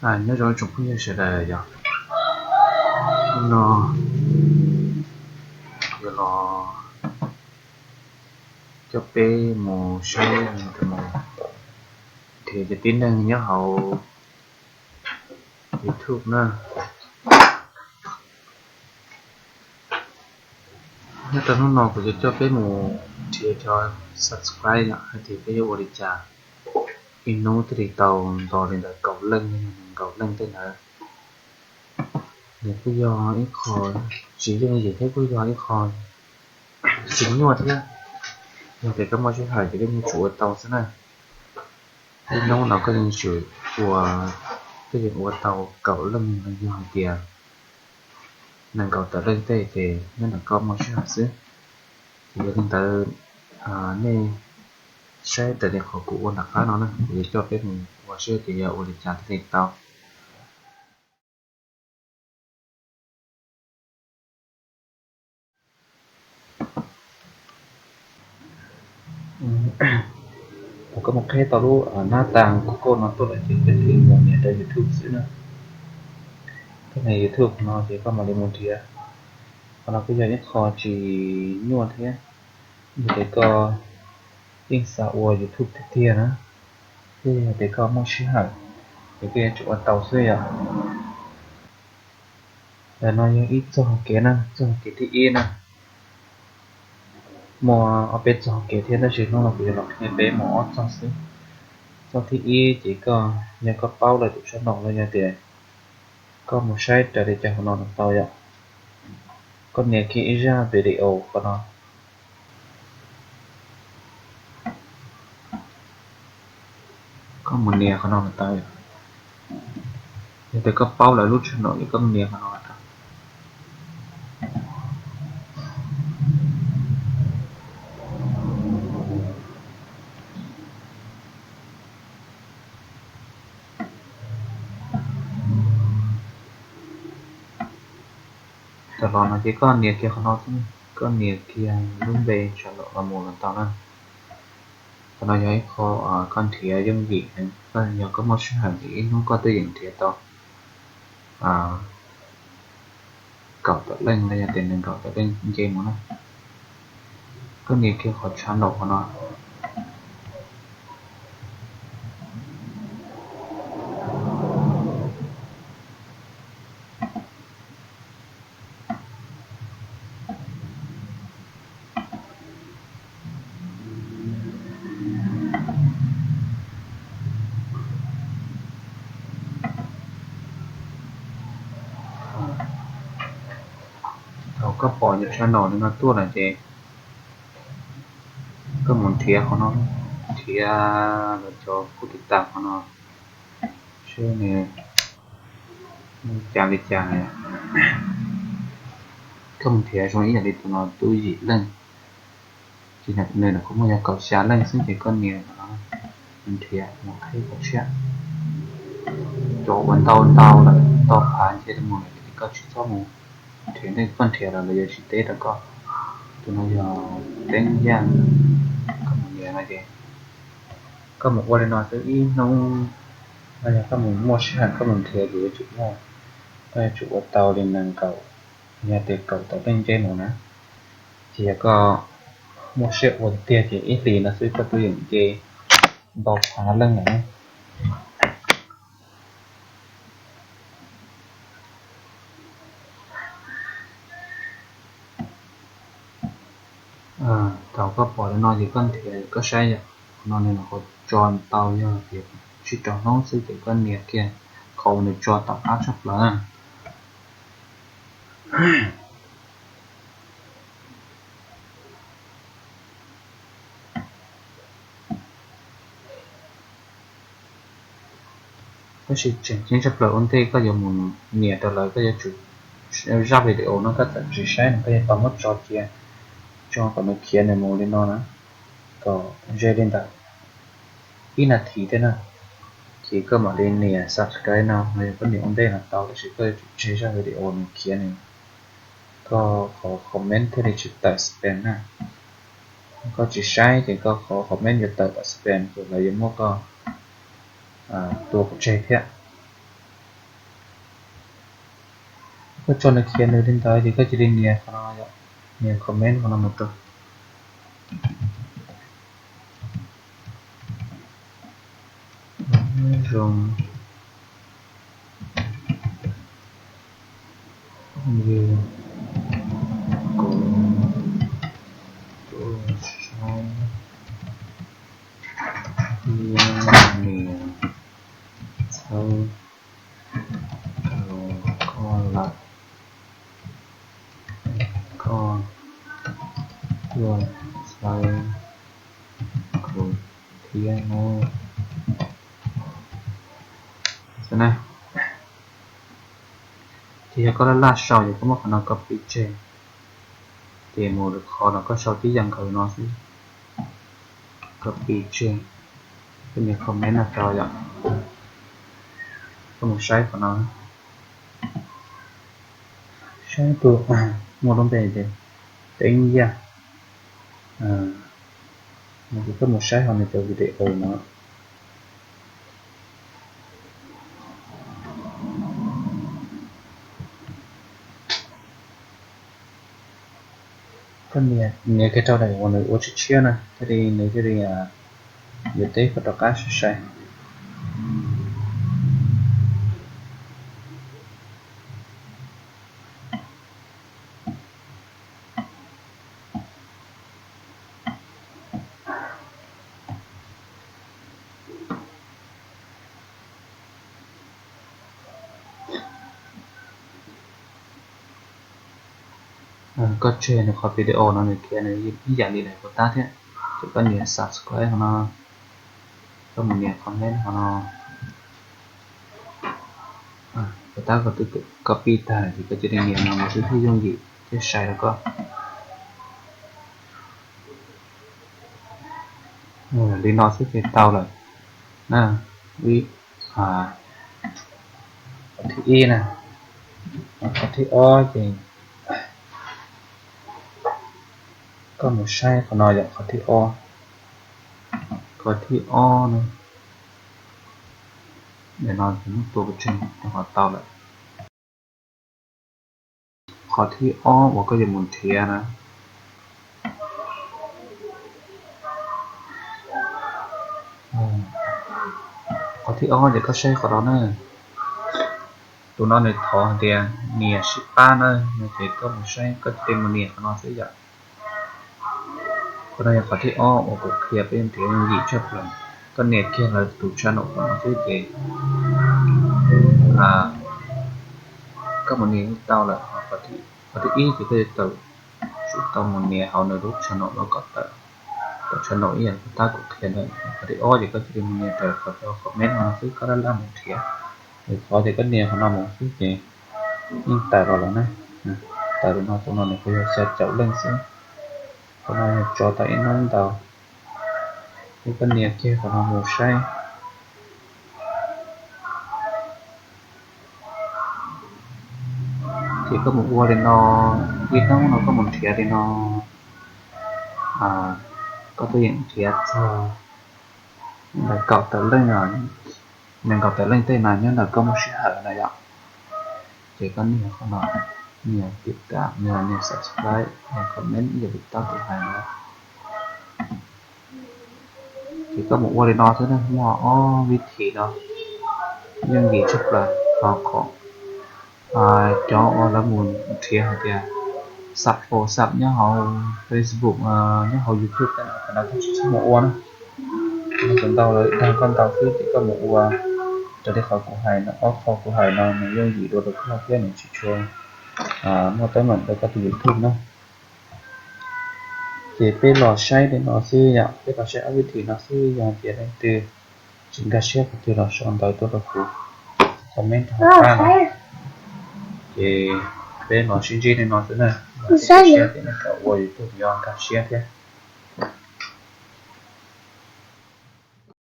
Nyob zoo tsoom phooj ywg sawv daws yom, hnub no yuav los coj peb mus saib, mus nrhiav cov tib neeg nyob hauv YouTube na. Nyob rau hnub no kuv yuav coj peb mus nrhiav cov subscribe yom, hais tias peb yuav ua li cas ib hnub thiaj li tau nto li ntawm kaum leej los yog nees nkaum leej tej ntawd. Nws kuj yog ib qho tsis yooj yim thiab kuj yog ib qho tsis nyuaj thiab. Yog tias koj muaj sij hawm ces koj yeej tsum ua tau xwb na. Ib hnub no koj yeej tsum ua, koj yeej ua tau kaum leej los yog hais tias nees nkaum tawm leej tej ces nyob ntawm koj muaj sij hawm xwb. Ces yog li ntawd, nej saib raws li qhov kuv ua nram qab no na, kuv yuav coj peb mus ua seb ces yog ua li cas thiaj li tau. Thaum koj mus qhib tau lub nab tas Google no tuaj lawm ces koj cia li mus nias rau YouTube xwb na. Koj nias YouTube no ces koj mam li mus nrhiav. Qhov no kuj yog ib qho tsis nyuaj thiab. Yog tias koj yeej xav ua YouTube tiag tiag na, thiab yog tias koj muaj sij hawm, ces koj yuav tsum ua tau xwb yom. Ntawm no yog ib txoj hau kev na, txoj hau kev thib ib na. Muaj ob peb txoj hau kev thiab tab sis hnub no kuv yuav los qhia peb mus ob txoj xwb. Txoj thib ib ces koj, yog koj paub lawm tus tshooj no los yog tias koj mus saib raws li cov hauv no los tau yom. Koj nias kiag ib zaj video qhov no. Koj mus nias qhov no los tau yom. Yog tias koj paub lawm lub tshooj no ces koj mus nias qhov no los tau. Thaum los no ces koj nias kiag qhov no xwb, koj nias kiag lub npe tsam los los mus los tau na. Qhov no yog ib qho koj nrhiav yooj yim, yog koj muaj sij hawm ces ib hnub koj twb yeem nrhiav tau kaum tawm leej los yog tias nees nkaum tawm leej nce mus na. Koj nias kiag qhov channel qhov no. Thaum koj pom yus channel li no tuaj lawm ces koj mus nrhiav qhov no, nrhiav los cov kuj tiv tam qhov no, seb nws cas li cas. Koj mus nrhiav zoo ib yam li tus no twb yim leej, ces nws kuj muaj yog kaum xya leej xwb ces koj nias no nrhiav mus qhib kom tshiab. Cov uas ntau ntau lawm, ntau phav nce mus lawm ces koj tsis txhob mus nrhiav, koj nrhiav los lawv yuav tsis teb rau koj. Tus no yog Teeb Yaj, koj mus nias no ces koj mus ua li no xwb ib hnub, no yog koj mus muaj sij hawm koj mus nrhiav ces yuav tsum muaj, koj yuav tsum ua tau li nees nkaum, yog tias kaum tawm leej nce mus na. Ces yog koj muaj siab ua tiag tiag ces ib hlis no xwb koj twb yeem nce ntau phav leej lawm na. Thaum koj pom li no ces koj nrhiav koj saib yom, qhov no nws los tso tau, yog tias sib rau hnub xwb ces koj nias kiag qhov uas nws tso tom qab tshaj plaws na. Tab sis tseem ceeb tshaj plaws ua ntej koj yuav mus nias rau lawv, koj yuav tsum, zaj video no koj txawm tsis saib no koj yuav tau muab tso cia, tso kom nws khiav nws mus li no na, kom ze li ntawm ib nas this thiab na. Ces koj mam li nias subscribe no, los yog koj nias ua ntej los tau, tab sis koj yuav tsum tseg zaj video nws khiav nws, koj qhov comment thiaj li tsis tawm spam na. Koj tsis saib ces koj qhov comment yuav tawm tom spam ces lawv yuav muab koj tua pov tseg thiab. Koj tso nws khiav nws li ntawd ces koj cia li nias qhov no yom, nias comment qhov no mus rau. Zoo, yog kuv tuaj saib niam txhawb rau koj lawm, koj tuaj txhawb kuv thiab nawb. Ces yog koj laj laj sau ces koj muab qhov no copy tseg, ces mus lwm qhov no koj sau tib yam nkaus no xwb. Copy tseg, koj nias comment no rau yom. Koj mus saib qhov no, saib tus muaj lub npe tias Teeb Yaj. Koj mus saib hauv nws cov video no. Koj nias kiag rau daim uas nws ua tshiab tshiab na, thiaj li nws thiaj li yuav teb koj rov qab sai sai. Koj tseg nws qhov video no nws khiav nws ib yam li daim puas tab thiab. Ces koj nias subscribe qhov no, koj mus nias comment qhov no. Puas tab koj twb copy tag ces koj cia li nias no mus xwb thiaj yooj yim thiaj sai rau koj. Li no xwb ces tau lawm na. Qhov thib ib na, qhov thib ob ces koj mus saib qhov no yom, qhov thib ob. Qhov thib ob na, nim no ces muab tua pov tseg rau qhov tau lawm. Qhov thib ob uas koj yuav mus nrhiav na, qhov thib ob ces koj saib qhov no na. Tus no nws thov hais tias nias sib pab na, no ces koj mus saib, koj cia li mus nias qhov no xwb yom. Qhov no yog qhov thib ob uas kuv qhia peb nrhiav yooj yim tshaj plaws. Koj nias kiag lawv tus channel qhov no xwb ces koj mus nias tau lawm. Qhov thib ib ces koj yuav tau tsum tau mus nias hauv nws lub channel no kom tawm, kom channel ib yam li tab kuv qhia ntawd. Qhov thib ob ces koj cia li mus nias raws qhov cov comment no xwb, koj laj laj mus nrhiav. Lwm qhov ces koj nias qhov no mus xwb ces yeej tawm los lawm na. Tawm li no, tus no nws kuj yog xya caum leej xwb. Qhov no yog tso tau ib hnub ntau. Ces koj nias kiag qhov no mus saib. Ces koj mus ua li no, ib hnub no koj mus nrhiav li no, koj tuaj yeem nrhiav txog ntawm kaum tawm leej, nees nkaum tawm leej tej no nyob ntawm koj muaj sij hawm na yom. Ces koj nias qhov no, nias tib tam, nias subscribe, nias comment ib yam li tab kuv hais no. Ces koj mus ua li no xwb na, muaj ob vib thim no yooj yim tshaj plaws. Ho qhov cov uas lawv mus nrhiav hais tias xab foos xab nyob hauv Facebook, nyob hauv YouTube tej no, qhov no koj tsis txhob mus ua na. Ntau lawv dag koj ntau xwb ces koj mus ua raws li qhov kuv hais no, ob qho kuv hais no nws yooj yim dua rau koj thiab nws tsis tshua muaj teeb meem rau koj tus YouTube na. Ces peb los saib li no xwb yom, peb los saib ob vib thim no xwb, yog tias leej twg tsis nkag siab qhov twg los sau ntawv tuaj rau kuv comment rau hauv qab no. Ces peb los sib ntsib li no xwb na, los sib nkag siab ces nej kom ua YouTube yog nkag siab thiab.